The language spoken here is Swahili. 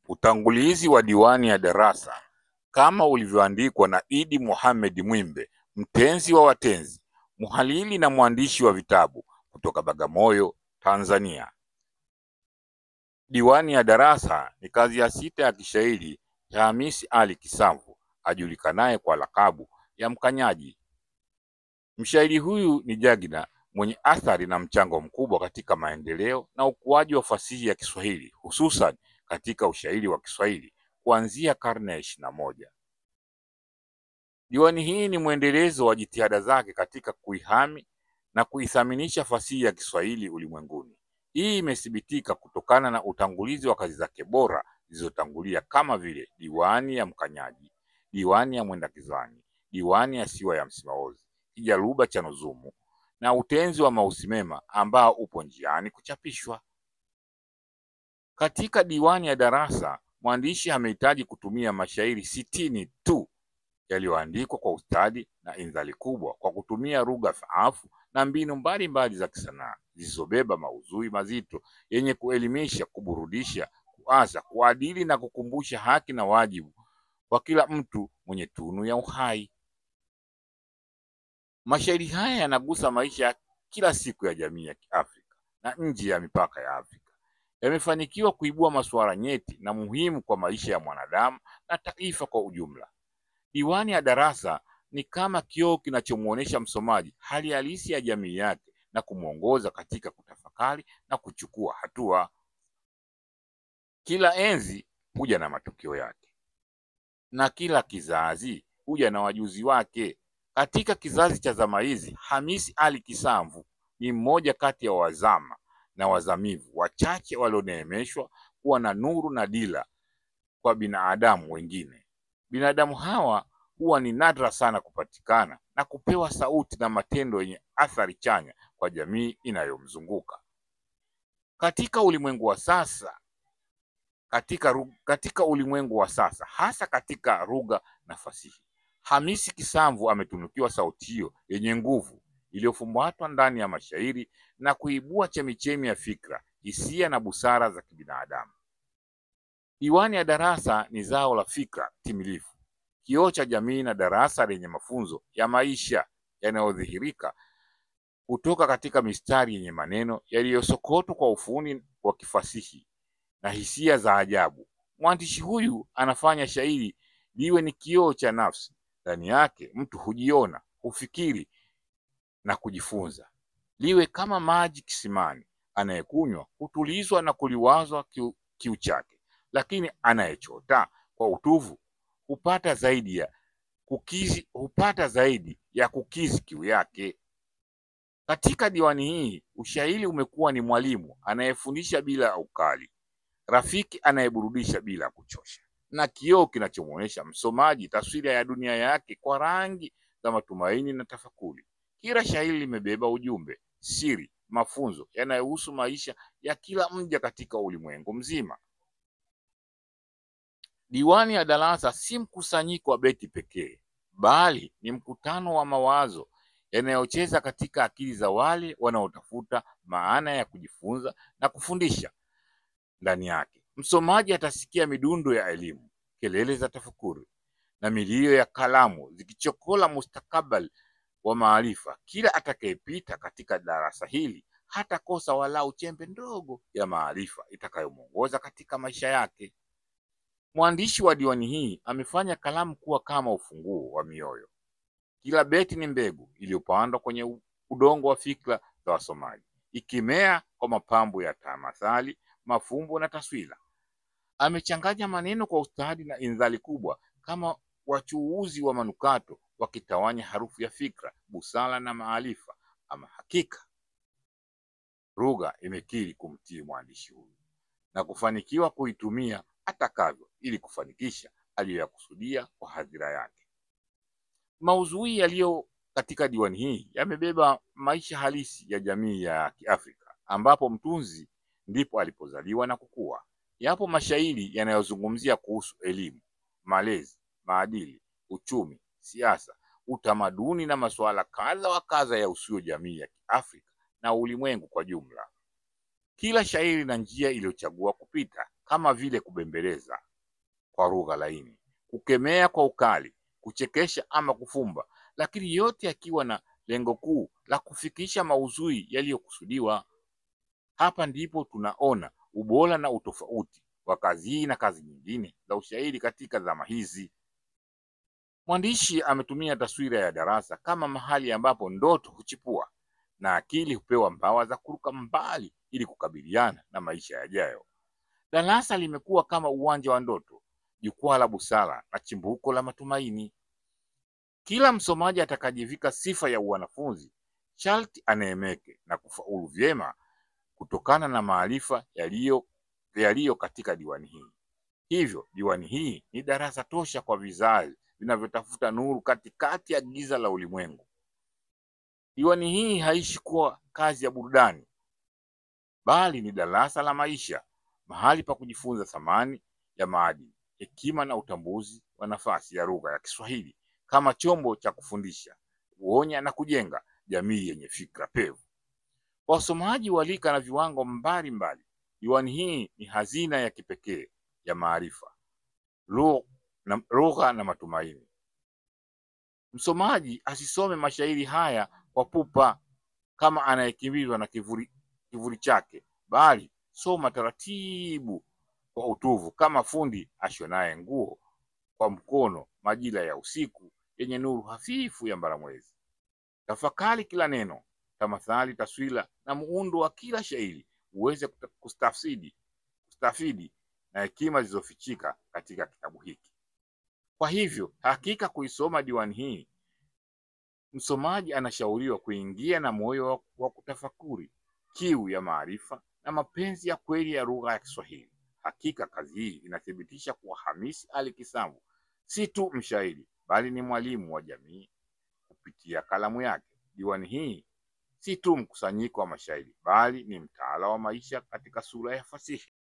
Utangulizi wa Diwani ya Darasa kama ulivyoandikwa na Iddi Mohamed Mwimbe, mtenzi wa watenzi, mhalili na mwandishi wa vitabu kutoka Bagamoyo, Tanzania. Diwani ya Darasa ni kazi ya sita ya kishairi ya Hamisi Ali Kisamvu ajulikanaye kwa lakabu ya Mkanyaji. Mshairi huyu ni jagina mwenye athari na mchango mkubwa katika maendeleo na ukuaji wa fasihi ya Kiswahili, hususan katika ushairi wa Kiswahili kuanzia karne ya 21. Diwani hii ni mwendelezo wa jitihada zake katika kuihami na kuithaminisha fasihi ya Kiswahili ulimwenguni. Hii imethibitika kutokana na utangulizi wa kazi zake bora zilizotangulia kama vile Diwani ya Mkanyaji, Diwani ya Mwendakizani, Diwani ya Siwa ya Msimaozi, Kijaluba cha Nuzumu na Utenzi wa Mausi Mema ambao upo njiani kuchapishwa. Katika Diwani ya Darasa, mwandishi amehitaji kutumia mashairi 60 tu yaliyoandikwa kwa ustadi na indhari kubwa kwa kutumia lugha faafu na mbinu mbalimbali za kisanaa zilizobeba maudhui mazito yenye kuelimisha, kuburudisha, kuasa, kuadili na kukumbusha haki na wajibu kwa kila mtu mwenye tunu ya uhai. Mashairi haya yanagusa maisha ya kila siku ya jamii ya Kiafrika na nje ya mipaka ya Afrika. Yamefanikiwa kuibua masuala nyeti na muhimu kwa maisha ya mwanadamu na taifa kwa ujumla. Diwani ya Darasa ni kama kioo kinachomuonesha msomaji hali halisi ya jamii yake na kumwongoza katika kutafakari na kuchukua hatua. Kila enzi huja na matukio yake na kila kizazi huja na wajuzi wake. Katika kizazi cha zama hizi, Hamisi Ali Kisamvu ni mmoja kati ya wazama na wazamivu wachache walioneemeshwa kuwa na nuru na dira kwa binadamu wengine. Binadamu hawa huwa ni nadra sana kupatikana na kupewa sauti na matendo yenye athari chanya kwa jamii inayomzunguka. Katika ulimwengu wa sasa, katika ulimwengu wa sasa hasa katika lugha na fasihi, Hamisi Kisamvu ametunukiwa sauti hiyo yenye nguvu iliyofumbatwa ndani ya mashairi na kuibua chemichemi ya fikra, hisia na busara za kibinadamu. Diwani ya Darasa ni zao la fikra timilifu, kioo cha jamii na darasa lenye mafunzo ya maisha yanayodhihirika kutoka katika mistari yenye maneno yaliyosokotwa kwa ufundi wa kifasihi na hisia za ajabu. Mwandishi huyu anafanya shairi liwe ni kioo cha nafsi. Ndani yake mtu hujiona, hufikiri na kujifunza. Liwe kama maji kisimani, anayekunywa hutulizwa na kuliwazwa kiu chake, lakini anayechota kwa utuvu hupata zaidi ya kukizi kiu yake. Katika diwani hii, ushairi umekuwa ni mwalimu anayefundisha bila ukali, rafiki anayeburudisha bila kuchosha, na kioo kinachomuonyesha msomaji taswira ya dunia yake kwa rangi za matumaini na tafakuri. Kila shairi limebeba ujumbe, siri, mafunzo yanayohusu maisha ya kila mja katika ulimwengu mzima. Diwani ya Darasa si mkusanyiko wa beti pekee, bali ni mkutano wa mawazo yanayocheza katika akili za wale wanaotafuta maana ya kujifunza na kufundisha. Ndani yake msomaji atasikia midundo ya elimu, kelele za tafakuri na milio ya kalamu zikichokola mustakabali wa maarifa. Kila atakayepita katika darasa hili hatakosa walau chembe ndogo ya maarifa itakayomuongoza katika maisha yake. Mwandishi wa diwani hii amefanya kalamu kuwa kama ufunguo wa mioyo. Kila beti ni mbegu iliyopandwa kwenye udongo wa fikra za wasomaji, ikimea kwa mapambo ya tamathali, mafumbo na taswira. Amechanganya maneno kwa ustadi na indhari kubwa kama wachuuzi wa manukato wakitawanya harufu ya fikra, busara na maarifa. Ama hakika lugha imekiri kumtii mwandishi huyu na kufanikiwa kuitumia atakavyo ili kufanikisha aliyoyakusudia kwa hadhira yake. Maudhui yaliyo katika diwani hii yamebeba maisha halisi ya jamii ya Kiafrika ambapo mtunzi ndipo alipozaliwa na kukua. Yapo mashairi yanayozungumzia kuhusu elimu, malezi, maadili, uchumi, siasa, utamaduni na masuala kadha wa kadha yahusuyo jamii ya Kiafrika na ulimwengu kwa jumla. Kila shairi na njia iliyochagua kupita. kama vile kubembeleza kwa lugha laini, kukemea kwa ukali, kuchekesha ama kufumba, lakini yote yakiwa na lengo kuu la kufikisha maudhui yaliyokusudiwa. Hapa ndipo tunaona ubora na utofauti wa kazi hii na kazi nyingine za ushairi katika zama hizi. Mwandishi ametumia taswira ya darasa kama mahali ambapo ndoto huchipua na akili hupewa mbawa za kuruka mbali ili kukabiliana na maisha yajayo. Darasa limekuwa kama uwanja wa ndoto, jukwaa la busara na chimbuko la matumaini. Kila msomaji atakajivika sifa ya uwanafunzi sharti aneemeke na kufaulu vyema kutokana na maarifa yaliyo katika diwani hii. Hivyo diwani hii ni darasa tosha kwa vizazi vinavyotafuta nuru katikati ya giza la ulimwengu. Diwani hii haishi kuwa kazi ya burudani, bali ni darasa la maisha, mahali pa kujifunza thamani ya maadili, hekima na utambuzi wa nafasi ya lugha ya Kiswahili kama chombo cha kufundisha, kuonya na kujenga jamii yenye fikra pevu. Kwa wasomaji wa rika na viwango mbalimbali, diwani hii ni hazina ya kipekee ya maarifa, lugha na matumaini. Msomaji asisome mashairi haya kwa pupa kama anayekimbizwa na kivuli chake, bali soma taratibu kwa utuvu kama fundi ashonaye nguo kwa mkono majira ya usiku yenye nuru hafifu ya mbalamwezi. Tafakari kila neno, tamathali, taswira na muundo wa kila shairi uweze kustafidi na hekima zilizofichika katika kitabu hiki. Kwa hivyo, hakika kuisoma diwani hii, msomaji anashauriwa kuingia na moyo wa kutafakuri, kiu ya maarifa na mapenzi ya kweli ya lugha ya Kiswahili. Hakika kazi hii inathibitisha kuwa Hamisi Ali Kisamvu si tu mshairi, bali ni mwalimu wa jamii kupitia kalamu yake. Diwani hii si tu mkusanyiko wa mashairi, bali ni mtaala wa maisha katika sura ya fasihi.